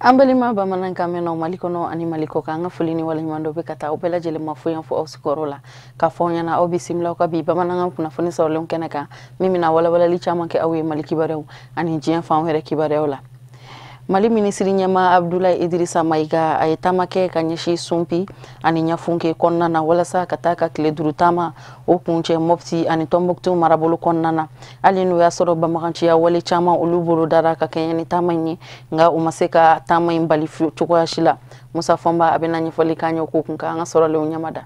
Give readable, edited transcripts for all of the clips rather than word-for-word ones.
An balima bamanankan mɛnnaw Mali kɔnɔ ani Mali kɔ kan, an ka foli ni waleɲuman dɔ bɛ ka taa aw bɛɛ lajɛlen ma fo yan fo aw sigiyɔrɔ la, k'a fɔ aw ɲɛna aw bisimila aw ka bi bamanankan kunnafoni sɔrɔlenw kɛnɛ kan, min bɛna walawalali caman kɛ aw ye Mali kibaruyaw ani diɲɛ fan wɛrɛ kibaruyaw la. Mali minisiri ɲɛmaa Abdoulaye Idrissa Maïga, a ye taama kɛ ka ɲɛsin Sunpi ani Ɲafunke kɔnɔna na walasa ka taa ka tile 5 taama o kuncɛ Mopti ani Tɔnbɔkutu marabolo kɔnɔna na. Hali n'o y'a sɔrɔ banbaganciya wale caman olu bolodara ka kɛɲɛ ni taama in ye, nka u ma se ka taama in bali cogoya si la. Musa Fɔnba, a bɛna ɲɛfɔli k'an ye o ko kun kan. An ka sɔrɔlenw ɲɛmada.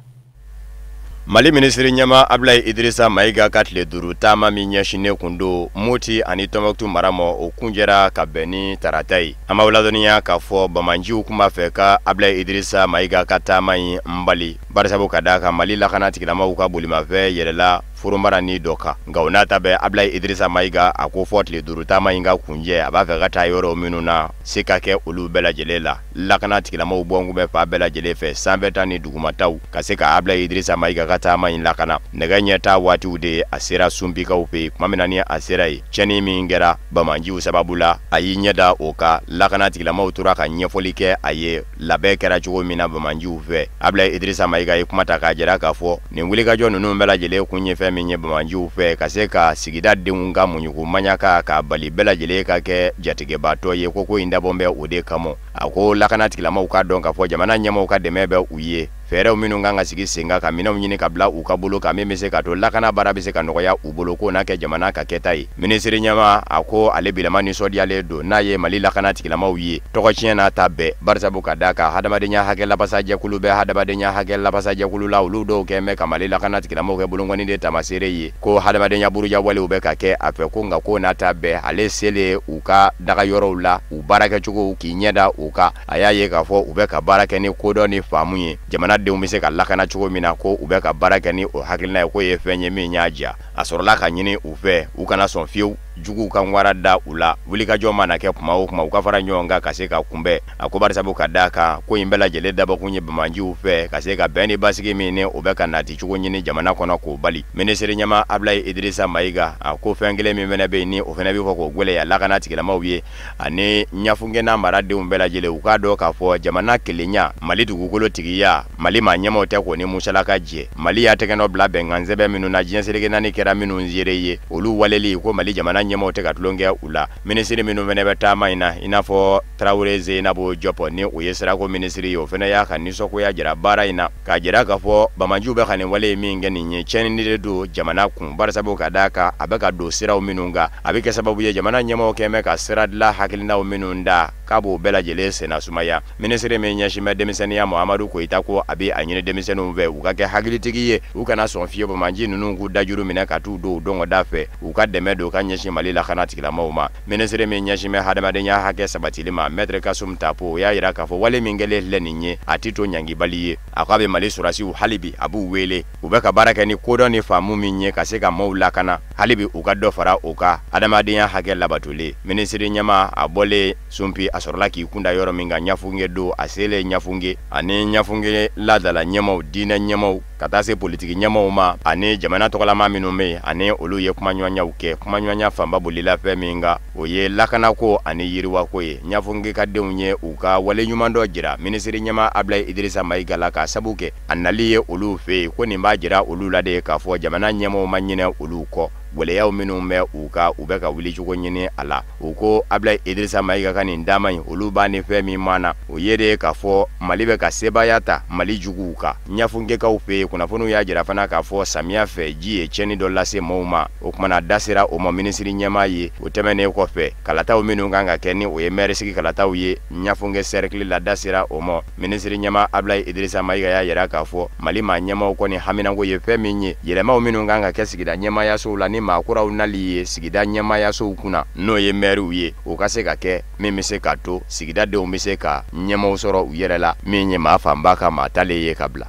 Mali minisiri ɲɛmaa Abdoulaye Idrissa Maïga ka tile 5 taama min ɲɛsinnen kun don Moti ani Tɔnbɔkutu mara ma, o kunjɛra ka bɛn ni tarata ye. An b'aw ladɔnniya k'a fɔ banbaganciw kun b'a fɛ ka Abdoulaye Idrissa Maïga ka taama in bali, barisabu ka d'a kan Mali lakana tigilamaw ka bolimafɛn yɛlɛla foromara ni dɔ kan. Nka o n'a ta bɛɛ, Abdoulaye Idrissa Maïga a ko fɔ tile 5 taama in ka kunjɛ, a b'a fɛ ka taa yɔrɔ minnu na se ka kɛ olu bɛɛ lajɛlen la. Lakana tigilamaw bɔn kun bɛ fan bɛɛ lajɛlen fɛ, sanfɛta ni dugumataw, ka se ka Abdoulaye Idrissa Maïga ka taama in lakana. Nɛgɛ ɲɛta waatiw de a sera Sunpikaw fɛ yen. Tuma min na ni a sera yen, tiɲɛni min kɛra banbaganciw sababu la, a y'i ɲɛ da o kan. Lakana tigilamaw tora ka ɲɛfɔli kɛ a ye labɛn kɛra cogo min na banbaganciw fɛ. Abdoulaye Idrissa Maïga ye kuma ta k'a jira k'a fɔ nin wulikajɔ ninnu bɛɛ lajɛlen kun ye fɛn min ye banbaganciw fɛ, ka se ka sigida denw ka muɲugu maɲaka k'a bali bɛɛ lajɛlen ka kɛ jatigɛbaatɔ ye, ko in dabɔn bɛ o de kama. A ko lakana tigilamaw k'a dɔn k'a fɔ jamana ɲɛmaaw ka dɛmɛ bɛ u ye, fɛɛrɛw minnu kan ka sigi sen kan ka minɛnw ɲini ka bila u ka bolo kan, min bɛ se ka to lakana baara bɛ se ka nɔgɔya u bolo, k'o n'a kɛ jamana ka kɛta ye. Minisiri ɲɛmaa a ko ale bilama nisɔndiyalen don n'a ye Mali lakana tigilamaw ye tɔgɔ tiɲɛ n'a ta bɛɛ, barisabu ka d'a kan hadamadenya hakɛ labasajɛkulu bɛ hadamadenya hakɛ labasajɛkulu la, olu dɔw kɛn bɛ ka Mali lakana tigilamaw kɛ bolonkɔni de tamaseere ye ko hadamadenya burujawalew bɛ ka kɛ a fɛ, ko nka k'o n'a ta bɛɛ, ale selen u ka dagayɔrɔw la, u baarakɛcogow k'i ɲɛ da u kan, a y'a ye k'a fɔ u bɛ ka baara kɛ ni kodɔn ni faamu ye, jamana denw bɛ se ka lakana cogo min na, ko u bɛ ka baara kɛ ni o hakilina ye, k'o ye fɛn ye min y'a diya. A sɔrɔla ka ɲini u fɛ u kana sɔn fiyewu juguw ka ŋwara da u la, wulikajɔ mana kɛ kuma o kuma, u ka fara ɲɔgɔn kan ka se ka kunbɛn. A ko barisabu ka d'a kan ko in bɛɛ lajɛlen dabɔkun ye banbaganciw fɛ ka se ka bɛn ni basigi min ni o bɛ ka nati cogo ɲini jamana kɔnɔ k'o bali. Minisiri ɲɛmaa Abdoulaye Idrissa Maïga a ko fɛn kelen min fɛnɛ bɛ yen ni o fɛnɛ bɛ fɔ k'o gwɛlɛya lakana tigilamaw ye ani Ɲafunke maradenw bɛɛ lajɛlen, u k'a dɔn k'a fɔ jamana kelenya, Mali dugukolo tigiya, Mali maa ɲɛmaaw tɛ k'o ni musalaka jɛ. Mali y'a tɛgɛnɔ bila bɛnkan sɛbɛn minnu na, diɲɛ seleke naani kɛra minnu seere ye, olu waleli ko Mali jamana ɲɛmaaw tɛ ka tulon kɛ u la. Minisiri minnu fɛnɛ bɛ taama in na, i n'a fɔ Tarawele Zeyinabu Jɔpɔ ni o ye sirako minisiri ye, o fɛnɛ y'a ka nisɔngoya jira baara in na, k'a jira k'a fɔ banbaganciw bɛ ka nin wale min kɛ nin ye tiɲɛni de don jamana kun, barisabu ka d'a kan a bɛ ka don siraw minnu kan, a bɛ kɛ sababu ye jamana ɲɛmaaw kɛn bɛ ka sira dilan hakilinaw minnu da, k'a b'o bɛɛ lajɛlen senna sumaya. Minisiri min ɲɛsin bɛ denmisɛnninya, Muhamadu Koyita, ko a bɛ a ɲini denmisɛnninw fɛ u ka kɛ hakilitigi ye, u kana sɔn fiyewu banbaganci ninnu k'u dajuru minɛ ka t'u don u dɔngɔda fɛ, u ka dɛmɛ don ka ɲɛsin Mali lakana tigilamaw ma. Minisiri min ɲɛsin bɛ hadamadenya hakɛ sabatili ma, Maître Kassoum Tapo, o y'a jira k'a fɔ wale min kɛlen filɛ nin ye, a tɛ to ɲangibali ye. A ko a bɛ Mali sɔrɔdasiw hali bi a b'u wele, u bɛ ka baara kɛ ni kodɔn ni faamu min ye ka se ka maaw lakana, hali bi u ka dɔ fara o kan adamadenya hakɛ labatolen. Minisiri ɲɛmaa a bɔlen Sunpi, a sɔrɔla k'i kunda yɔrɔ min kan, Ɲafunke don. A selen Ɲafunke ani Ɲafunke laadala ɲɛmaaw, diinɛ ɲɛmaaw, ka taa se politiki ɲɛmaaw ma ani jamana tɔgɔlama minnu bɛ yen, ani olu ye kumaɲɔgɔnyaw kɛ. Kumaɲɔgɔnya fanba bolila fɛn min kan, o ye lakanako ani yiriwako ye. Ɲafunke ka denw ye u ka wale ɲuman dɔ jira minisiri ɲɛmaa Abdoulaye Idrissa Maïga la, k'a sabu kɛ a nali ye olu fɛ yen, ko nin b'a jira olu la de k'a fɔ jamana ɲɛmaaw ma ɲinɛ olu kɔ, gwɛlɛyaw minnu bɛ u kan, u bɛ ka wulicogo ɲini a la. U ko Abdoulaye Idrissa Maïga ka nin taama in, olu b'a ni fɛn min mana, o ye de k'a fɔ Mali bɛ ka sebaaya ta Mali juguw kan. Ɲafunkekaw fɛ yen, kunnafoniw y'a jira fana k'a fɔ samiya fɛ ji ye tiɲɛni dɔ lase maaw ma, o kumana da sera o ma minisiri ɲɛmaa ye. O tɛmɛnen kɔfɛ, kalataw minnu kan ka kɛ ni o ye mɛrisigi kalataw ye Ɲafunke cercle la, da sera o ma. Minisiri ɲɛmaa Abdoulaye Idrissa Maïga y'a jira k'a fɔ Mali maa ɲɛmaaw kɔni haminanko ye fɛn min ye, yɛlɛmaw minnu kan ka kɛ sigida ɲɛmaayasow la ni maa kuraw nali ye sigida ɲɛmaayasow kunna, n'o ye mɛriw ye, o ka se ka kɛ min bɛ se ka to sigidadenw bɛ se ka ɲɛmaaw sɔrɔ u yɛrɛ la, min ye maa fanba ka maa talen ye ka bila.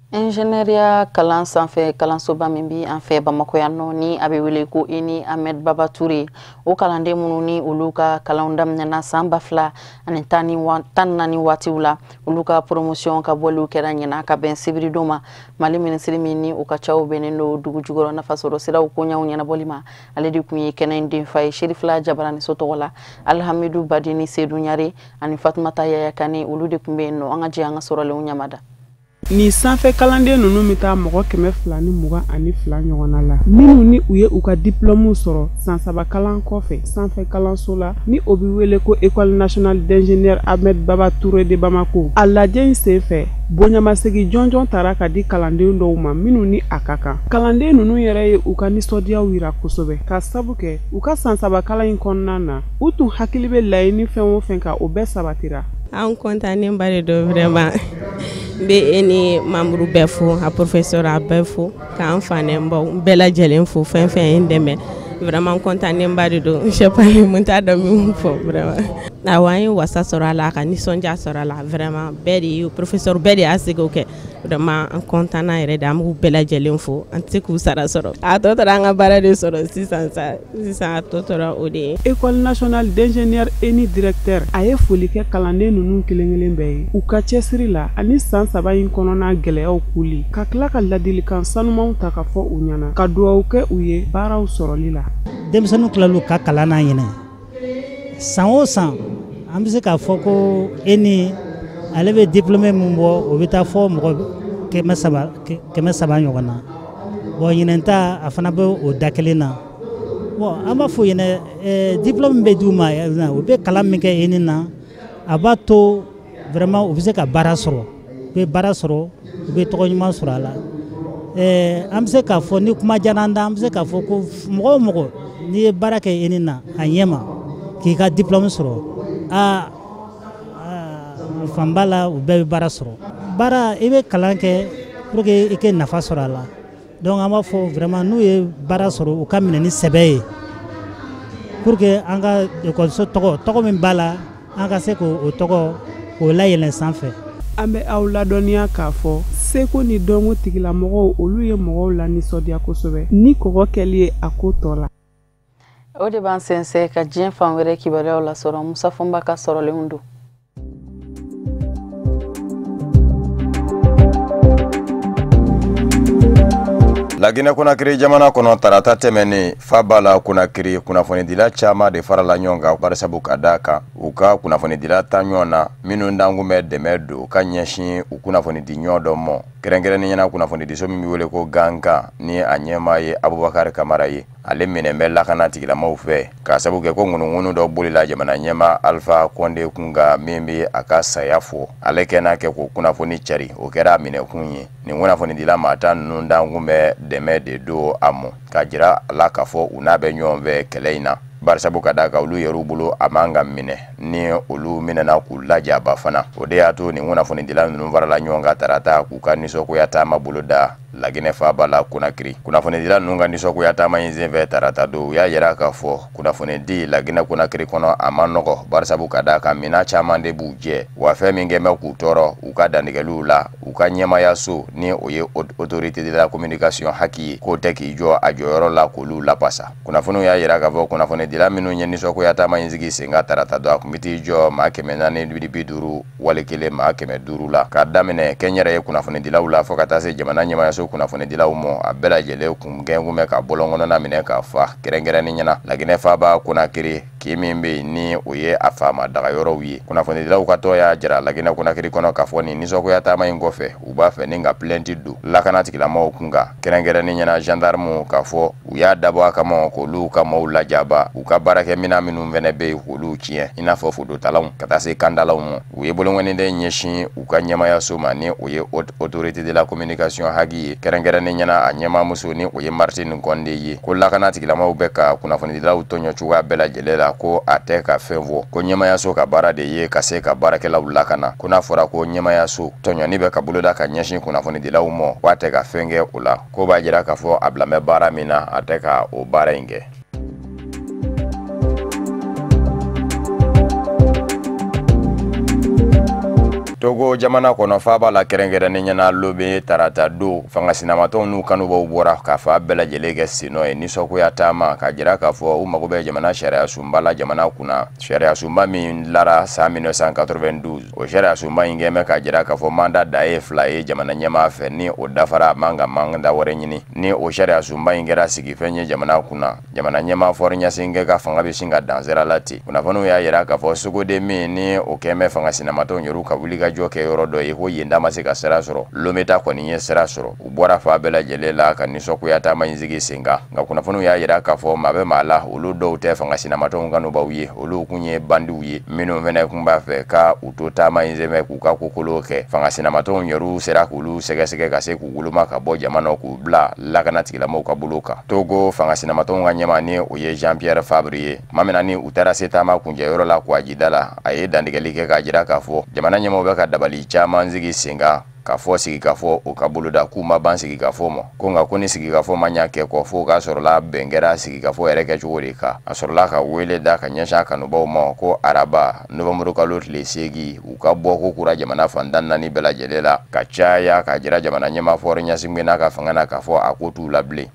Ingénieuriya kalan sanfɛ kalansoba min bi an fɛ Bamakɔ yan nɔ, ni a bɛ wele ko ENI Ahmed Baba Touré, o kalanden minnu ni olu ka kalanw daminɛna san 2014 waatiw la, olu ka promotion ka bɔliw kɛra ɲina ka bɛn sibiridon ma. Mali minisiri min ni o ka caw bɛnnen don dugu jukɔrɔ nafasɔrɔ siraw koɲaw ɲɛnabɔli ma, ale de tun ye kɛnɛ in denfa ye. Serifila Jabaraniso tɔgɔ la, Alhamidu Badini Sedu Ɲare ani Fatumata Yaya Kane, olu de tun bɛ yen nɔ. An ka jɛ an ka sɔrɔlenw ɲamada. Nin sanfɛ kalanden ninnu bɛ taa mɔgɔ 222 ɲɔgɔnna la, minnu ni u ye u ka diplôme sɔrɔ san 3 kalan kɔfɛ sanfɛ kalanso la, ni o bɛ wele ko École nationale d'ingénieur Ahmed Baba Touré de Bamako. A lajɛ in senfɛ, bonyamasegin jɔnjɔn tara ka di kalanden dɔw ma minnu ni a ka kan. Kalanden ninnu yɛrɛ ye u ka nisɔndiyaw yira kosɛbɛ, ka sabu kɛ u ka san 3 kalan in kɔnɔna na, u tun hakili bɛ laɲini fɛn o fɛn kan, o bɛɛ sabatira. An kɔntannen ba de don vraiment. N bɛ e ni membre bɛɛ fo, a professeur a bɛɛ fo, k'an fanɛbaw bɛɛ lajɛlen fo, fɛn fɛn ye n dɛmɛ vraiment, kɔntannen ba de don. Je sais pas, n t'a dɔn min fɔ vraiment. Awɔ, an ye wasa sɔrɔ a la, ka nisɔndiya sɔrɔ a la vraiment. Bɛɛ de ye professeur bɛɛ de y'a seko kɛ vraiment. An kɔntanna yɛrɛ de, an b'u bɛɛ lajɛlen fo, an tɛ se k'u sara sɔrɔ. A tɔ tora an ka baara de sɔrɔ sisan sa, sisan a tɔ tora o de ye. École nationale d'ingénieur ENI directeur, a ye foli kɛ kalanden ninnu kelen kelen bɛɛ ye u ka cɛsiri la ani san 3 in kɔnɔna gɛlɛyaw kuli, ka tila ka ladilikan sanumanw ta ka fɔ u ɲɛna, ka duwawu kɛ u ye baaraw sɔrɔli la. Denmisɛnninw tilal'u ka kalan na ɲinɛ, san o san an bɛ se k'a fɔ ko ENI ale bɛ diplôme min bɔ, o bɛ taa fɔ mɔgɔ 300 ɲɔgɔn na. Bon, ɲinɛ ta a fana bɛ o da kelen na. Bon, an b'a fɔ ɲinɛ diplôme bɛ d'u ma, u bɛ kalan min kɛ ENI na, a b'a to vraiment u bɛ se ka baara sɔrɔ, u bɛ baara sɔrɔ, u bɛ tɔgɔ ɲuman sɔrɔ a la. An bɛ se k'a fɔ ni kuma diyara an da, an bɛ se k'a fɔ ko mɔgɔ o mɔgɔ n'i ye baara kɛ ENI na a ɲɛ ma k'i ka diplôme sɔrɔ, aa fanba la u bɛɛ bɛ baara sɔrɔ. Baara, i bɛ kalan kɛ pour que i ka nafa sɔrɔ a la. Donc an b'a fɔ vraiment n'u ye baara sɔrɔ, u ka minɛ ni sɛbɛ ye pour que an ka ekɔliso tɔgɔ min b'a la, an ka se k'o tɔgɔ k'o layɛlɛn sanfɛ. An bɛ aw ladɔnniya k'a fɔ seko ni dɔnko tigilamɔgɔw, olu ye mɔgɔw la nisɔndiya kosɛbɛ ni kɔgɔ kɛli ye a ko tɔ la. O de b'an sɛnsɛn ka diɲɛ fan wɛrɛ kibaruyaw lasɔrɔ. Musa Fɔnba ka sɔrɔlenw don. Laginɛ Konakiri jamana kɔnɔ, tarata tɛmɛnen, fa la Konakiri, kunnafonidila caman de farala ɲɔgɔn kan, barisabu ka da kan u ka kunnafonidila ta ɲɔgɔn na minnu dankun bɛ dɛmɛ don ka ɲɛsin u kunnafonidi ɲɔgɔn dɔ mɔ, kɛrɛnkɛrɛnnen ɲɛna kunnafonidiso min bɛ wele ko Gankan, ni a ɲɛmaa ye Abubakar Kamara ye. Ale minɛ bɛ lakana tigilamaw fɛ k'a sababu kɛ ko ŋunuŋunu dɔ bolila jamana ɲɛmaa Alpha Condé kun kan, min bɛ a ka saya fɔ. Ale kɛn'a kɛ k'o kunnafoni cari, o kɛra a minɛkun ye. Nin kunnafonidila maa tan ninnu dankun bɛ dɛmɛ de don a mɔ, k'a jira a la k'a fɔ u n'a bɛ ɲɔgɔn fɛ kɛlɛ in na, barisabu ka d'a kan olu yɛrɛw bolo a man ka minɛ, ni olu minɛna k'u lajaba fana. O de y'a to nin kunnafonidila ninnu farala ɲɔgɔn kan tarata k'u ka nisɔngoya taama boloda Laginɛ faaba la Konakiri. Kunnafonidila ninnu ka nisɔngoya taama in senfɛ tarata don, u y'a yira k'a fɔ kunnafonidi Laginɛ Konakiri kɔnɔ a man nɔgɔ, barisabu ka d'a kan minɛn caman de b'u jɛ, wa fɛn min kɛ bɛ k'u tɔɔrɔ u ka dantigɛliw la, u ka ɲɛmayaso ni o ye autorité de la communication HAC ye, k'o tɛ k'i jɔ a jɔyɔrɔ la k'olu lapasa. Kunnafoniw y'a yira k'a fɔ kunnafonidila minnu ye nisɔngoya taama in sigi sen kan tarata don, a tun bɛ t'i jɔ maa 450 wali kelen maa 500 la, k'a daminɛ kɛnyɛrɛye kunnafonidilaw la fo ka taa se jamana ɲɛmayaso kunnafonidilaw mɔ. A bɛɛ lajɛlen kun gɛn kun bɛ ka bɔlɔn kɔnɔna minɛ k'a fa, kɛrɛnkɛrɛnnen ɲɛna Laginɛ faaba Konakiri, kin min bɛ yen ni o ye a faama dagayɔrɔw ye. Kunnafonidilaw ka tɔn y'a jira Laginɛ Konakiri kɔnɔ k'a fɔ nin nisɔngoya taama in kɔfɛ, u b'a fɛ ni ka plainte don lakana tigilamɔgɔw kun kan, kɛrɛnkɛrɛnnen ɲɛna gendarme, k'a fɔ u y'a dabɔ a kama k'olu ka maaw lajaba, u ka baarakɛminɛn minnu fɛnɛ bɛ yen k'olu tiɲɛ, i n'a fɔ fototalaw ka taa se kandalaw ma. U ye bolonkɔniden ɲɛsin u ka ɲɛmayaso ma, ni o ye autorité de la communication HAC ye, kɛrɛnkɛrɛnnen ɲɛna a ɲɛmaamuso ni o ye Martine Condé ye, ko lakana tigilamɔgɔw bɛ ka kunnafonidilaw tɔɲɔ cogoya bɛɛ lajɛlen la, ko a tɛ ka fɛn fɔ, ko ɲɛmayaso ka baara de ye ka se ka baarakɛlaw lakana, ko n'a fɔra ko ɲɛmayaso tɔɲɔni bɛ ka boloda ka ɲɛsin kunnafonidilaw ma, k'a tɛ ka fɛn kɛ o la, ko b'a jira k'a fɔ a bila bɛ baara min na, a tɛ ka o baara in kɛ. Togo jamana kɔnɔ faaba la kɛrɛnkɛrɛnnen ɲɛna Lome tarata don fanga sinamatɔnw n'u kanubaw bɔra k'a fa bɛɛ lajɛlen kɛ sennɔ ye nisɔngoya taama k'a jira k'a fɔ u mago bɛ jamana sariya sunba la jamana kunna, sariya sunba min lara san 1992. O sariya sunba in kɛn bɛ k'a jira k'a fɔ mandat da ye 2 ye jamana ɲɛmaa fɛ, ni o dafara a man ka mandat wɛrɛ ɲini. Ni o sariya sunba in kɛra sigifɛn ye jamana kunna, jamana ɲɛmaa Faure Gnassingbé ka fanga bɛ sin ka dan sira la ten. Kunnafoniw y'a jira k'a fɔ Sogoden min ni o kɛn bɛ fanga sinamatɔnw yɛrɛ ka wulikajɔ kɛ yɔrɔ dɔ ye, ko yen da ma se ka sira sɔrɔ. Lome ta kɔni ye sira sɔrɔ. U bɔra fa bɛɛ lajɛlen la ka nisɔngoya taama in sigi sen kan. Nka kunnafoniw y'a jira k'a fɔ maa bɛ maa la, olu dɔw tɛ fanga sinamatɔnw kanubaw ye, olu kun ye bandiw ye minnu fɛnɛ kun b'a fɛ ka u to taama in senfɛ k'u ka kokolo kɛ. Fanga sinamatɔnw yɛrɛ sera k'olu sɛgɛsɛgɛ ka se k'u woloma ka bɔ jama nɔ k'u bila lakana tigilamɔgɔw ka bolo kan. Togo fanga sinamatɔnw ka ɲɛmaa ni o ye Jean Pierre Fabre ye, tuma min na ni u taara se taama kuncɛyɔrɔ la Kɔgɔjida la, a ye dantigɛli kɛ k'a jira k'a fɔ jamana ɲɛmaaw bɛ ka dabali caman sigi sen kan k'a fɔ sigikafɔ o ka boloda, k'u ma ban sigikafɔ ma, ko nka ko ni sigikafɔ ma ɲa kɛ kɔ fo k'a sɔrɔla bɛn kɛra sigikafɔ yɛrɛ kɛcogo de kan. A sɔrɔla ka wele da ka ɲɛsin a kanubaw ma ko araba nowanburu kalo tile 8 u ka bɔ ko kura jamana fan 14 bɛɛ lajɛlen la ka caya k'a jira jamana ɲɛmaa Faure Gnassingbé n'a ka fanga na k'a fɔ a ko t'u la bilen.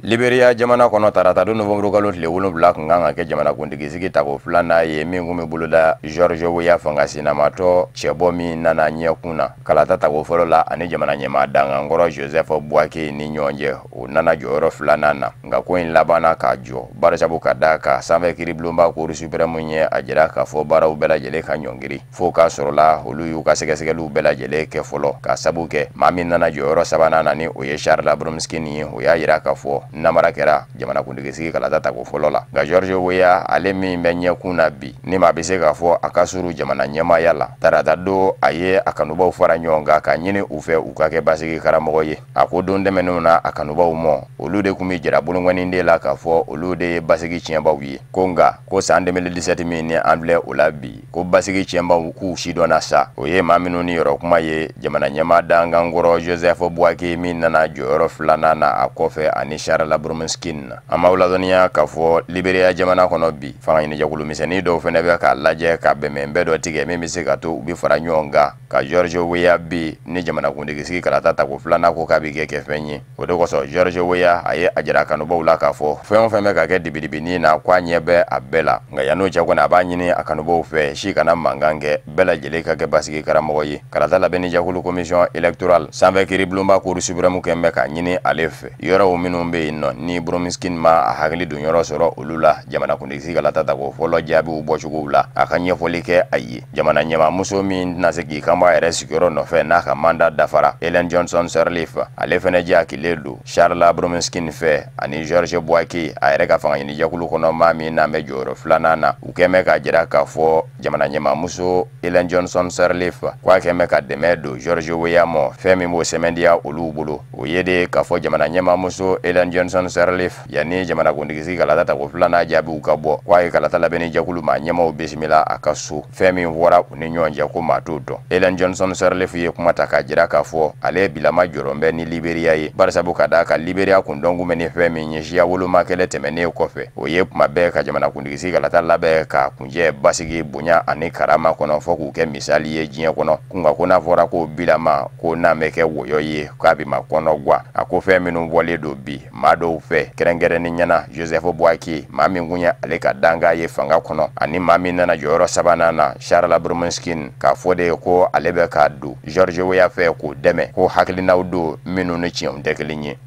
Liberia jamana kɔnɔ tarata don nowanburu kalo tile 7 kun kan ka kɛ jamanakuntigi sigi tako 2nan ye min kun bɛ boloda George Weah fanga sinamatɔ cɛbɔ min nana ɲɛkun na kalata tako fɔlɔ la ani jamana ɲɛmaa dangankɔrɔ Joseph Boakai ni ɲɔgɔn cɛ, o nana jɔyɔrɔ 2nan na. Nka ko in labanna k'a jɔ barisabu ka d'a kan sanfɛ kiiribulonba Cour suprême ye a jira k'a fɔ baaraw bɛɛ lajɛlen ka ɲɔngiri fo k'a sɔrɔla olu y'u ka sɛgɛsɛgɛliw bɛɛ lajɛlen kɛ fɔlɔ k'a sabu kɛ maa min nana jɔyɔrɔ 3nan na ni o ye Charles Brumskine ye, o y'a jira k'a fɔ namara kɛra jamanakuntigi sigi kalata tako fɔlɔ la. Nka George Weah ale min bɛ ɲɛkun na bi ni maa bɛ se k'a fɔ a ka surun jamana ɲɛmaaya la, tarata don a ye a kanubaw fara ɲɔgɔn kan k'a ɲini u fɛ u ka kɛ basigi karamɔgɔ ye. A ko don tɛmɛnenw na a kanubaw mɔ olu de kun bɛ jira bolonkɔniden la k'a fɔ olu de ye basigi tiɲɛbaw ye, ko nka ko san 2017 min ni an filɛ o la bi, ko basigi tiɲɛbaw k'u sidɔnna sa. O ye maa minnu ni yɔrɔ kuma ye jamana ɲɛmaa dangankɔrɔ Joseph Boakai min nana jɔyɔrɔ 2nan na a kɔfɛ ani Charles Brumskine. An b'aw ladɔnniya k'a fɔ Liberia jamana kɔnɔ bi fanga ɲinijɛkulu misɛnnin dɔw fɛnɛ bɛ k'a lajɛ ka bɛnbɛnbɛn dɔ tigɛ min bɛ se ka to u bɛ fara ɲɔgɔn kan ka George Weah bi ni jamanakuntigi sigi kalata tako 2nan ko k'a bɛ kɛ fɛn ye. O de kosɔn George Weah a ye a jira kanubaw la k'a fɔ fɛn o fɛn bɛ ka kɛ dibidibinin na k'a ɲɛ bɛ a bɛɛ la, nka yann'o cɛ kɔni a b'a ɲini a kanubaw fɛ si kana mankan kɛ, bɛɛ lajɛlen ka kɛ basigi karamɔgɔ ye. Kalata labɛnni jɛkulu commission électorale sanfɛ kiiribulonba Cour suprême kɛn bɛ k'a ɲini ale fɛ yɔrɔw minnu bɛ yen nɔ ni Brumskine ma a hakili don yɔrɔ sɔrɔ olu la jamanakuntigi sigi kalata tako fɔlɔ jaabiw bɔcogow la, a ka ɲɛfɔli kɛ a ye. Jamana ɲɛmaamuso min tɛna se k'i kanbɔ a yɛrɛ sigiyɔrɔ nɔfɛ n'a ka mandat dafara, Ellen Johnson Sirleaf, ale fɛnɛ jakilen don Charles Brumskine fɛ ani George Boakai a yɛrɛ ka fanga ɲinijɛkulu kɔnɔ maa min n'an bɛ jɔyɔrɔ 2nan na. U kɛn bɛ k'a jira k'a fɔ jamana ɲɛmaamuso Ellen Johnson Sirleaf k'a kɛn bɛ ka dɛmɛ don George Weah ma, fɛn min b'o sɛmɛndiya olu bolo o ye de k'a fɔ jamana ɲɛmaamuso Ellen Johnson Sirleaf yanni jamanakuntigi sigi kalata tako 2nan jaabiw ka bɔ, k'a ye kalata labɛnni jɛkulu maa ɲɛmaaw bisimila a ka so, fɛn min fɔra u ni ɲɔgɔn cɛ ko maa t'o dɔn. Ellen Johnson Sirleaf ye kuma ta k'a jira k'a fɔ ale bilama jɔrɔ bɛ ni Liberia ye, barisabu ka d'a kan Liberia kun dɔn kun bɛ ni fɛn min ye siya woloma kɛlɛ tɛmɛnen kɔfɛ, o ye kuma bɛɛ ka jamanakuntigi sigi kalata labɛn k'a kunjɛ basigi bonya ani karama kɔnɔ fɔ k'u kɛ misali ye diɲɛ kɔnɔ. Nka ko n'a fɔra ko bilama ko n'a bɛ kɛ wɔyɔ ye k'a bɛ ma kɔnɔ guwa. A ko fɛn minnu bɔlen don bi maa dɔw fɛ kɛrɛnkɛrɛnnen ɲɛna Joseph Boakai, maa min kun ye ale ka danga ye fanga kɔnɔ, ani maa min nana jɔyɔrɔ 3nan na Charles Brumskine, k'a fɔ de ko ale bɛ k'a don George Weah fɛ k'o dɛmɛ, ko hakilinaw don minnu ni tiɲɛw tɛ kelen ye.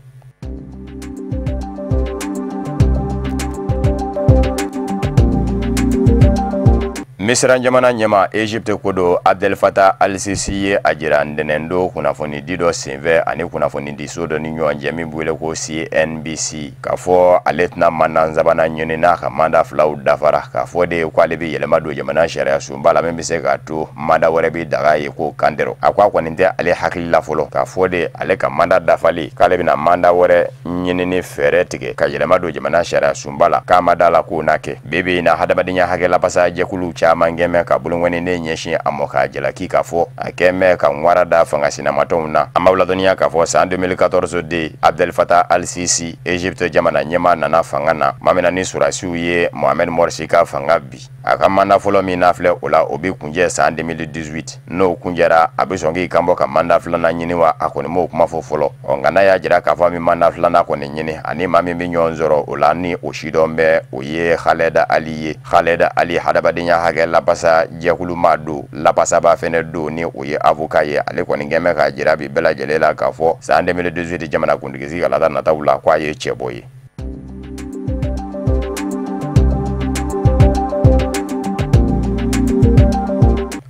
Misira jamana ɲɛmaa Egypte ko don Abdel Fattah al-Sisi ye a jira ntɛnɛn don kunnafonidi dɔ senfɛ ani kunnafonidiso dɔ ni ɲɔgɔn cɛ min bɛ wele ko CNBC, k'a fɔ ale tɛna mandat 3nan ɲini n'a ka mandat 2 dafara, k'a fɔ de ko ale bɛ yɛlɛma don jamana sariya sunba la min bɛ se k'a to mandat wɛrɛ bɛ daga ye k'o kantɛrɔ. A ko a kɔni tɛ ale hakili la fɔlɔ k'a fɔ de ale ka mandat dafalen k'ale bɛna mandat wɛrɛ ɲinini fɛɛrɛ tigɛ ka yɛlɛma don jamana sariya sunba la, k'a ma da la k'o na kɛ. Bi bi in na hadamadenya hakɛ lafasa jɛkulu caman caman kɛmɛ ka bolonkɔni ne ɲɛsin a mɔ k'a jalaki k'a fɔ a kɛmɛ ka ŋwara da fanga sinamatɔnw na. An b'aw ladɔnniya k'a fɔ san 2014 de Abdel Fattah al-Sisi, Egypte jamana ɲɛmaa, nana fanga na maa min na ni sɔrɔdasiw ye Mohamed Morsi ka fanga bi. A ka mandat fɔlɔ min n'a filɛ o la, o bɛ kunjɛ san 2018. N'o kunjɛra, a bɛ sɔn k'i kanbɔ ka mandat filanan ɲini wa? A kɔni m'o kuma fɔ fɔlɔ. Ɔ nka n'a y'a jira k'a fɔ a bɛ mandat filanan kɔni ɲini, ani maa min bɛ ɲɔgɔn sɔrɔ o la ni o sidɔn bɛ, o ye Khaled Ali ye. Khaled Ali, hadamadenya hakɛ lapasa jɛkulu maa don, lapasaba fɛnɛ don, ni o ye avocat ye. Ale kɔni kɛn bɛ k'a jira bi bɛɛ lajɛlen la k'a fɔ san 2018 jamana kuntigi kalata nataw la, k'a ye cɛbɔ ye.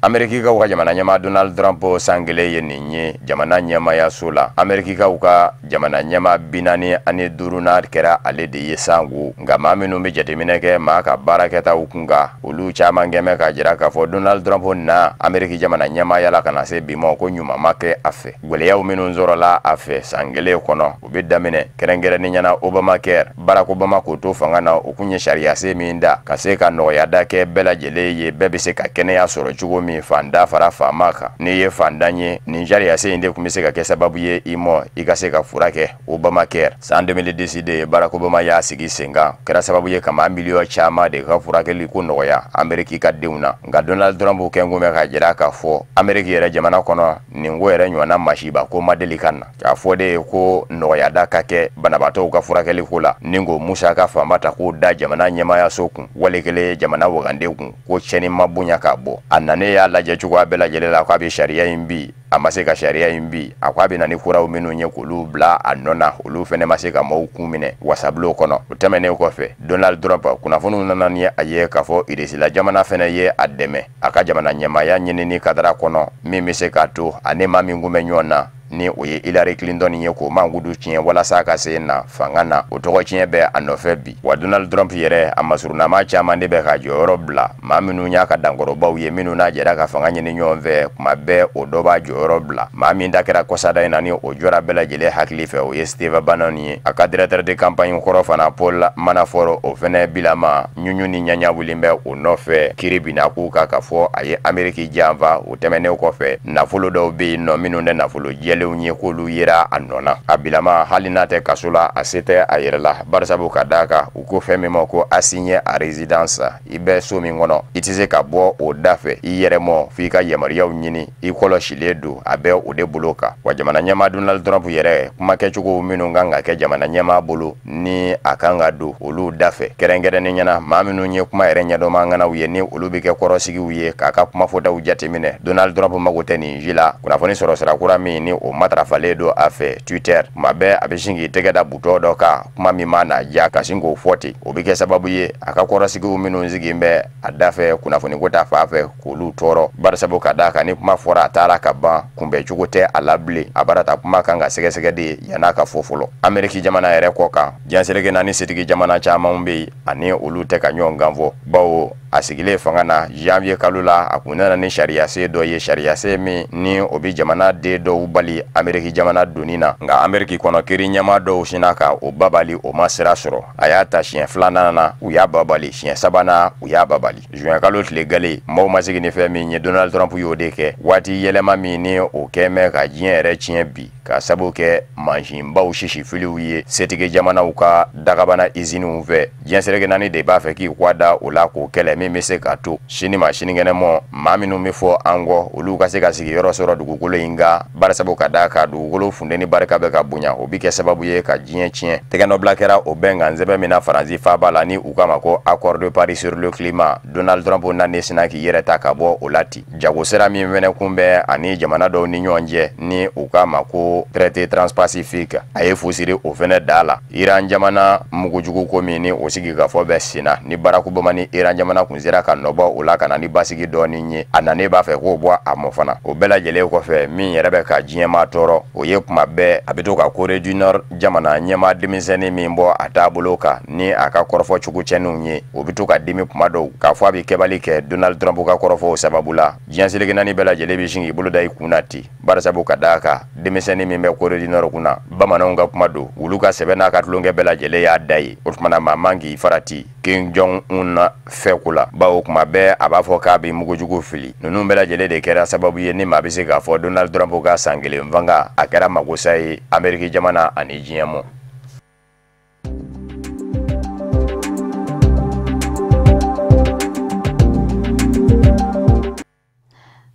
Amerikikaw ka jamana ɲɛmaa Donald Trump, san kelen ye nin ye jamana ɲɛmayaso la. Amerikikaw ka jamana ɲɛmaa 45nan kɛra ale de ye sango. Nka maa minnu bɛ jateminɛ kɛ maa ka baarakɛtaw kun kan, olu caman kɛmɛ k'a jira k'a fɔ Donald Trump na Ameriki jamana ɲɛmaaya la ka na se bi ma, ko ɲuman ma kɛ a fɛ. Gwɛlɛyaw minnu sɔrɔla a fɛ san kelen kɔnɔ, o bɛ daminɛ kɛrɛnkɛrɛnnenya na Obamacare. Barack Obama k'o to fanga na, o kun ye sariyasen min da ka se ka nɔgɔyada kɛ bɛɛ lajɛlen ye, bɛɛ bɛ se ka kɛnɛya sɔrɔ cogo min, fanda fara faama kan. N'i ye fandan ye, nin sariyasen in de tun bɛ se ka kɛ sababu ye i mɔ i ka se ka fura kɛ, Obamacare. San 2010 de Barack Obama y'a sigi sen kan, kɛra sababu ye ka maa miliyɔn caman de ka furakɛli ko nɔgɔya Ameriki ka denw na. Nka Donald Trump kɛn kun bɛ k'a jira k'a fɔ Ameriki yɛrɛ jamana kɔnɔ, nin ko yɛrɛ ɲɔgɔnna masiba ko ma deli ka na, k'a fɔ de ye ko nɔgɔyada ka kɛ banabaatɔw ka furakɛli ko la, ni k'o musaka fanba ta k'o da jamana ɲɛmaayaso kun, wali kelen jamana wagande kun, ko tiɲɛni ma bonya k'a bɔ. A nanen y'a lajɛ cogoya bɛɛ lajɛlen la k'a bɛ sariya in bi, a ma se ka sariya in bi. A ko a bɛ na ni kuraw minnu ye k'olu bila a nɔ na, olu fɛnɛ ma se ka maaw kun minɛ wasabulon kɔnɔ. O tɛmɛnen kɔfɛ, Donald Trump, kunnafoniw nana ni a ye k'a fɔ Irisila jamana fɛnɛ ye a dɛmɛ a ka jamana ɲɛmaaya ɲinini kadara kɔnɔ, min bɛ se k'a to ani maa min kun bɛ ɲɔgɔn na, ni o ye Hillary Clinton ye, k'o mankutu tiɲɛ walasa ka se na fanga na, o tɔgɔ tiɲɛ bɛ a nɔfɛ bi. Wa Donald Trump yɛrɛ, a masurunama caman de bɛ ka jɔyɔrɔ bila. Maa minnu y'a ka dankɔrɔbaw ye, minnu n'a jɛra ka fanga ɲini ɲɔgɔn fɛ kuma bɛɛ, o dɔ b'a jɔyɔrɔ bila. Maa min ta kɛra kɔsada in na ni o jɔra bɛɛ lajɛlen hakili fɛ, o ye Steve Bannon ye. A ka directeur de campagne kɔrɔ fana, Paul Manafort, o fɛnɛ bilama ɲuɲu ni ɲaɲa wulilen bɛ o nɔfɛ. Kiri binna k'u kan k'a fɔ a ye Ameriki janfa. O tɛmɛnen kɔfɛ, nafolo dɔw bɛ yen nɔ minnu tɛ nafolo jɛlenw ye, k'olu yera a nɔ na. A bilama, hali n'a tɛ kaso la, a se tɛ a yɛrɛ la, barisabu ka d'a kan u ko fɛn min ma ko assigné à résidence, i bɛ so min kɔnɔ, i tɛ se ka bɔ o da fɛ i yɛrɛ mɔ f'i ka yamaruyaw ɲini, i kɔlɔsilen don, a bɛ o de bolo kan. Wa jamana ɲɛmaa Donald Trump yɛrɛ, kuma kɛcogo minnu kan ka kɛ jamana ɲɛmaa bolo ni a kan ka don olu da fɛ, kɛrɛnkɛrɛnnen ɲɛna maa minnu ye kuma yɛrɛ ɲɛdɔnma ŋanaw ye, ni olu bɛ kɛ kɔrɔsigiw ye k'a ka kuma fɔtaw jateminɛ, Donald Trump mago tɛ nin ji la. Kunnafoni sɔrɔ sira kura min ni o matarafalen don a fɛ, Twitter, tuma bɛɛ a bɛ sin k'i tɛgɛ da butɔn dɔ kan, kuma min ma n'a diya, ka sin k'o fɔ ten. O bɛ kɛ sababu ye a ka kɔrɔsigiw minnu sigilen bɛ a da fɛ kunnafoniko ta fan fɛ, k'olu tɔɔrɔ, barisabu ka d'a kan ni kuma fɔra a taara ka ban, kunbɛncogo tɛ a la bilen. A baara ta kuma kan ka sɛgɛsɛgɛ de yann'a ka fɔ fɔlɔ. Ameriki jamana yɛrɛ kɔ kan, diɲɛ seleke naani setigi jamana caman bɛ yen, ani olu tɛ ka ɲɔgɔn kan fɔ, bawo a sigilen fanga na janvier kalo la, a kun nana ni sariyasen dɔ ye, sariyasen min ni o bɛ jamana den dɔw bali Ameriki jamana donni na. Nka Ameriki kɔnɔ, kiiri ɲɛmaa dɔw sinna ka o babali, o ma sira sɔrɔ. A y'a ta siɲɛ filanan na, u y'a babali, siɲɛ sabanan, u y'a babali. Juin kalo tile gale, maaw ma sigi ni fɛn min ye, Donald Trump y'o de kɛ. Waati yɛlɛma min ni o kɛn bɛ ka diɲɛ yɛrɛ tiɲɛ bi, ka sabu kɛ mansinbaw sisifiliw ye setigi jamanaw ka dagabana iziniw fɛ, diɲɛ seleke naani de b'a fɛ k'i kɔ da o la k'o kɛlɛ, min bɛ se k'a to sini ma sinikɛnɛ mɔ, maa minnu bɛ fɔ an kɔ, olu ka se ka sigiyɔrɔ sɔrɔ dugukolo in kan, barisabu ka d'a kan dugukolo funteni barika bɛ ka bonya, o bɛ kɛ sababu ye ka diɲɛ tiɲɛ. Tɛgɛnɔbila kɛra o bɛnkan sɛbɛn min na Faransi faaba la, ni u k'a ma ko accord de Paris sur le climat, Donald Trump nalen sinna k'i yɛrɛ ta ka bɔ o la ten. Jago sira min fɛnɛ kun bɛ ani jamana dɔw ni ɲɔgɔn cɛ, ni u k'a ma ko traité transpacifique, a ye fu siri o fɛnɛ da la. Iran jamana mugujugu ko min ni o sigi ka fɔ bɛ sen na, ni Barack Obama ni Iran jamana kun sera ka nɔbɔ o la ka na ni basigi dɔɔnin ye, a nanen b'a fɛ k'o bɔ a mɔ fana. O bɛɛ lajɛlen kɔfɛ, min yɛrɛ bɛ ka diɲɛmaa tɔɔrɔ, o ye kuma bɛɛ a bɛ to ka Corée du Nord jamana ɲɛmaa denmisɛnnin min bɔ a taabolo kan ni a ka kɔrɔfɔ cogo cɛninw ye, o bɛ to ka dimi kuma dɔw k'a fɔ a bɛ kɛbali kɛ Donald Trump ka kɔrɔfɔw sababu la. Diɲɛ seleke naani bɛɛ lajɛlen bɛ sin k'i bolo da i kun na ten, barisabu ka d'a kan denmisɛnnin min bɛ Corée du Nord kunna, bamananw ka kuma don, wulu ka sɛbɛn n'a ka tulonkɛ bɛɛ lajɛlen y'a da ye. O tuma na maa man k'i farati Kim Jong Un fɛ ko la. la, bawo kuma bɛɛ a b'a fɔ k'a bɛ mugujugu fili. Ninnu bɛɛ lajɛlen de kɛra sababu ye ni maa bɛ se k'a fɔ Donald Trump ka san kelen fanga a kɛra magosa ye Ameriki jamana ani diɲɛ mɔ.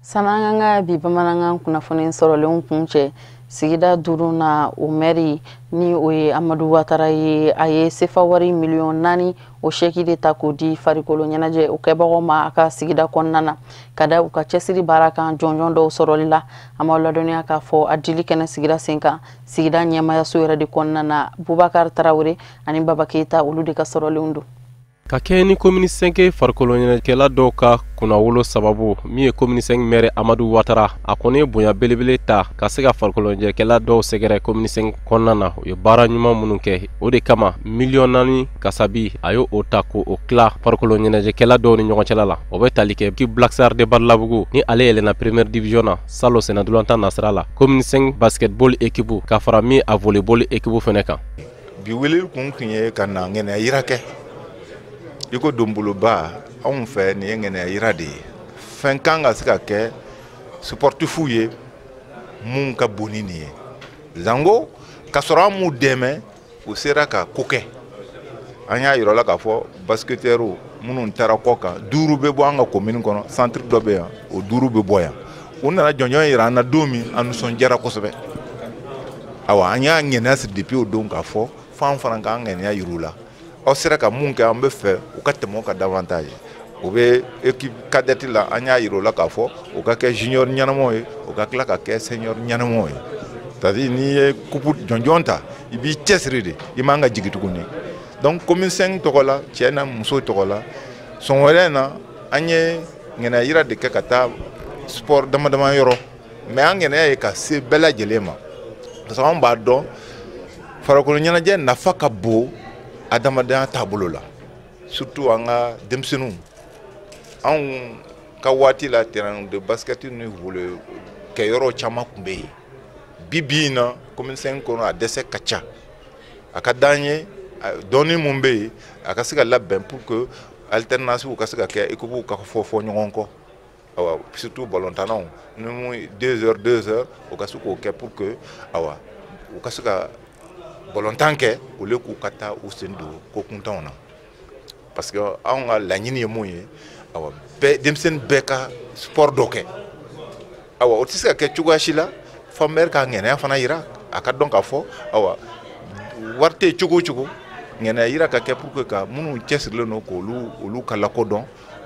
San'an ka bi bamanankan kunnafoni sɔrɔlenw kun cɛ, sigida 5 na o mɛri ni o ye Amadu Watara ye, a ye sefa wari miliyɔn 4 o sɛki de ta k'o di farikolo ɲɛnajɛ o kɛbagaw ma a ka sigida kɔnɔna na, ka da u ka cɛsiri baara kan jɔnjɔn dɔw sɔrɔli la. An b'aw ladɔnniya k'a fɔ a dili kɛnɛ sigira sen kan sigida ɲɛmayaso yɛrɛ de kɔnɔna na. Bubakari Tarawele ani Baba Keyita olu de ka sɔrɔlenw don. Ka kɛɲɛ ni commune 5 farikolo ɲɛnajɛkɛla dɔw ka kunnawolo sababu min ye commune 5 maire Amadu Watara, a kɔni ye bonya belebele ta ka se ka farikolo ɲɛnajɛkɛla dɔw sɛgɛrɛ commune 5 kɔnɔna na. U ye baara ɲuman minnu kɛ, o de kama miliyɔn 4 kasabi a y'o ta k'o tila farikolo ɲɛnajɛkɛla dɔw ni ɲɔgɔn cɛla la. O bɛ tali kɛ ki Black Star de Badalabugu ni ale yɛlɛnna première division na salon sɛnɛdulantan nasira la, commune 5 basketball équipe ka fara min a volleyball équipe fɛnɛ kan. Bi wele kun ye ka na ŋɛnɛya yira kɛ. I ko donboloba anw fɛ nin ye ŋɛnɛya yira de ye. Fɛn kan ka se ka kɛ sportifu ye mun ka bon ni nin ye. Zango ka sɔrɔ an m'u dɛmɛ, u sera ka ko kɛ. An y'a yira la k'a fɔ basketteurw minnu taara kɔ kan, 5 bɛ bɔ an ka commune kɔnɔ, centre dɔ bɛ yan, o 5 bɛ bɔ yan. U nana jɔnjɔn yira an na don min, an nisɔndiyara kosɛbɛ. Awa an y'a ŋɛnɛya siri depuis o don k'a fɔ f'an fana k'an ŋɛnɛya yir'u la. Aw sera ka mun kɛ, an bɛ fɛ u ka tɛmɛ o kan davantage. O bɛ équipe cadette la, an y'a yira u la k'a fɔ u ka kɛ junior ɲɛnamaw ye, u ka tila ka kɛ senior ɲɛnamaw ye. C'est à dire n'i ye coupe jɔnjɔn ta, i b'i cɛsiri de, i man ka jigin tuguni. Donc commune 5 tɔgɔ la, cɛ n'a muso tɔgɔ la, sɔgɔmada in na an ye ŋɛnɛya yira de kɛ ka taa sport dama dama yɔrɔ, mais an ŋɛnɛya ye ka se bɛɛ lajɛlen ma, parce que anw b'a dɔn farikolo ɲɛnajɛ nafa ka bon adamadenya taabolo la, surtout an ka denmisɛnninw. Anw ka waati la terrain de basket ni volley kɛyɔrɔ caman tun bɛ yen. Bi bi in na commune 5 kɔnɔ a dɛsɛ ka ca. A ka d'an ye dɔɔni mun bɛ yen a ka se ka labɛn pour que alternance ka se ka kɛ, équipe ka fɔ fɔ ɲɔgɔn kɔ. Awa surtout ballontannaw ni mun 2 heures 2 heures o ka se k'o kɛ pour que awa u ka se ka ballontan kɛ au lieu k'u ka taa u sen don ko kuntanw na. Parce que anw ka laɲini ye mun ye, awa bɛɛ denmisɛnnin bɛɛ ka sport dɔ kɛ. Awa o tɛ se ka kɛ cogoya si la fo maire ka ŋɛnɛya fana yira, a ka dɔn k'a fɔ awa wari tɛ cogo o cogo, ŋɛnɛya yira ka kɛ pour que ka minnu cɛsirilen don k'olu olu ka lakodɔn,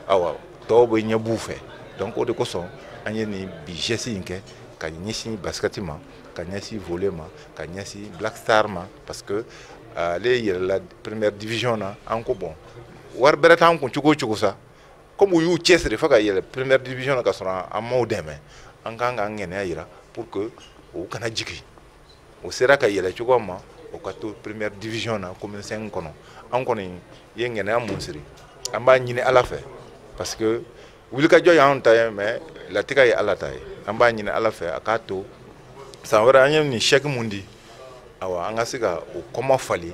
awa tɔw bɛ ɲɛ b'u fɛ. Donc o de kosɔn an ye nin bi geste in kɛ ka ɲɛsin basket ma, ka ɲɛsin volley ma, ka ɲɛsin Black Star ma, parce que ale yɛlɛla première division na. An ko bon wari bɛrɛ t'an kun cogo o cogo sa, comme u y'u cɛsiri fo ka yɛlɛ première division na ka sɔrɔ an m'u dɛmɛ, an kan k'an ŋɛnɛya yira pour que u kana jigin. O sera ka yɛlɛ cogo min ma, o ka to première division na commune 5 kɔnɔ. An kɔni ye ŋɛnɛya mun siri, an b'a ɲini Ala fɛ, parce que wulikajɔ y'anw ta ye, mais latigɛ ye Ala ta ye. An b'a ɲini Ala fɛ a k'a to san wɛrɛ an ye nin chèque mun di, awa an ka se ka o kɔma falen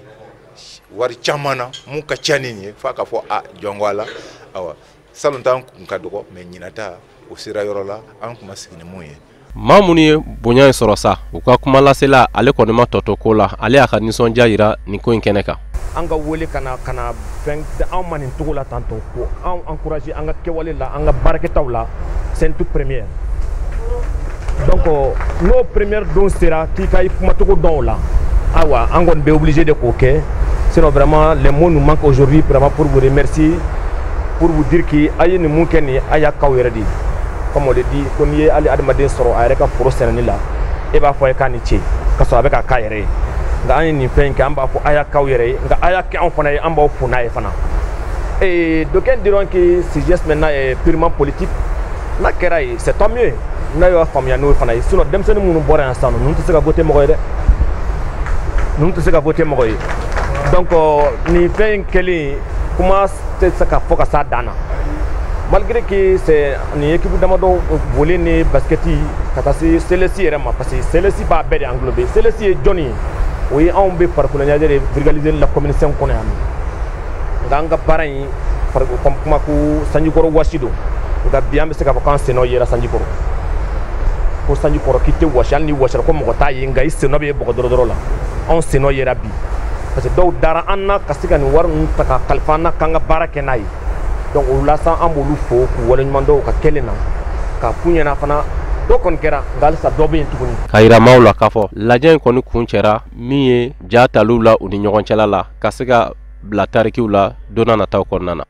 wari caman na mun ka ca ni nin ye, f'a ka fɔ a jɔnko a la. Awa salon t'an kun ka dɔgɔ, mais ɲinan ta o sera yɔrɔ la an kun ma sigi ni mun ye. Maa minnu ye bonya in sɔrɔ sa, u ka kuma lasela ale kɔni ma tɔ to ko la, ale y'a ka nisɔndiya yira nin ko in kɛnɛ kan. An ka wele ka na fɛn anw ma nin cogo la tantɔ, ko anw encourager an ka kɛwale la, an ka baarakɛtaw la, c'est une toute première. Donc n'o première don sera k'i ka i kumacogo dɔn o la, ayiwa an kɔni bɛ obligé de k'o kɛ. Sinon vraiment les mots nous manquent aujourd'hui vraiment pour vous remercier, pour vous dire que a ye nin mun kɛ nin ye, a y'a k'aw yɛrɛ de ye. Comme on le dit, ko n'i ye hali adamaden sɔrɔ a yɛrɛ ka foro sɛnɛni la, e b'a fɔ a ye k'a ni ce, k'a sɔrɔ a bɛ k'a k'a yɛrɛ ye. Nka an ye nin fɛn in kɛ, an b'a fɔ a y'a k'aw yɛrɛ ye, nka a y'a kɛ anw fana ye, an b'aw fo n'a ye fana. Et d'aucuns diront que ce geste maintenant est purement politique. N'a kɛra ye, c'est tant mieux. N'a y'a faamuya n'o fana ye. Sinon denmisɛnnin minnu bɔra yan sisan nɔ, ninnu tɛ se ka voter mɔgɔ ye dɛ. Ninnu tɛ se ka voter mɔgɔ ye. Donc nin fɛn in kɛlen, kuma tɛ se ka fɔ ka s'a dan na. Malgré que c'est nin équipe damadɔ volley ni basket ka taa se CLS yɛrɛ ma, parce que CLS b'a bɛɛ de englober. CLS ye jɔnni ye? O ye anw bɛ farikolo ɲɛnajɛ de vulgariser la commune 5 kɔnɔ yan nɔ. Nka an ka baara in kuma ko sanjikɔrɔ wasi don, nka bi an bɛ se k'a fɔ k'an sennɔ yera sanjikɔrɔ, ko sanjikɔrɔ k'i tɛ wasi, hali ni wasira ko mɔgɔ t'a ye, nka i sennɔ bɛ ye bɔgɔ dɔrɔdɔrɔ la. Anw sennɔ yera bi parce que dɔw dara an na ka se ka nin wari ninnu ta ka kalifa an na k'an ka baara kɛ n'a ye. Donc o la sa, an b'olu fo k'u waleɲuman dɔn u ka kɛlen na, k'a f'u ɲɛna fana dɔ kɔni kɛra, nka halisa dɔ bɛ yen tuguni. Ka yira maaw la k'a fɔ lajɛ in kɔni kun cɛra min ye ja taliw la u ni ɲɔgɔn cɛla la, ka se ka bila tarikiw la don n'a nataw kɔnɔna na.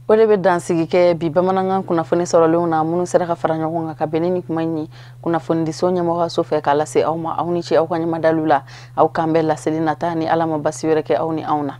O de bɛ dansigi kɛ bi bamanankan kunnafoni sɔrɔlenw na, minnu sera ka fara ɲɔgɔn kan ka bɛn ni nin kuma in ye kunnafonidiso ɲɛmɔgɔyaso fɛ k'a lase aw ma. Aw ni ce aw ka ɲɛmadaliw la. Aw k'an bɛn laseli nata, ni Ala ma basi wɛrɛ kɛ aw ni anw na.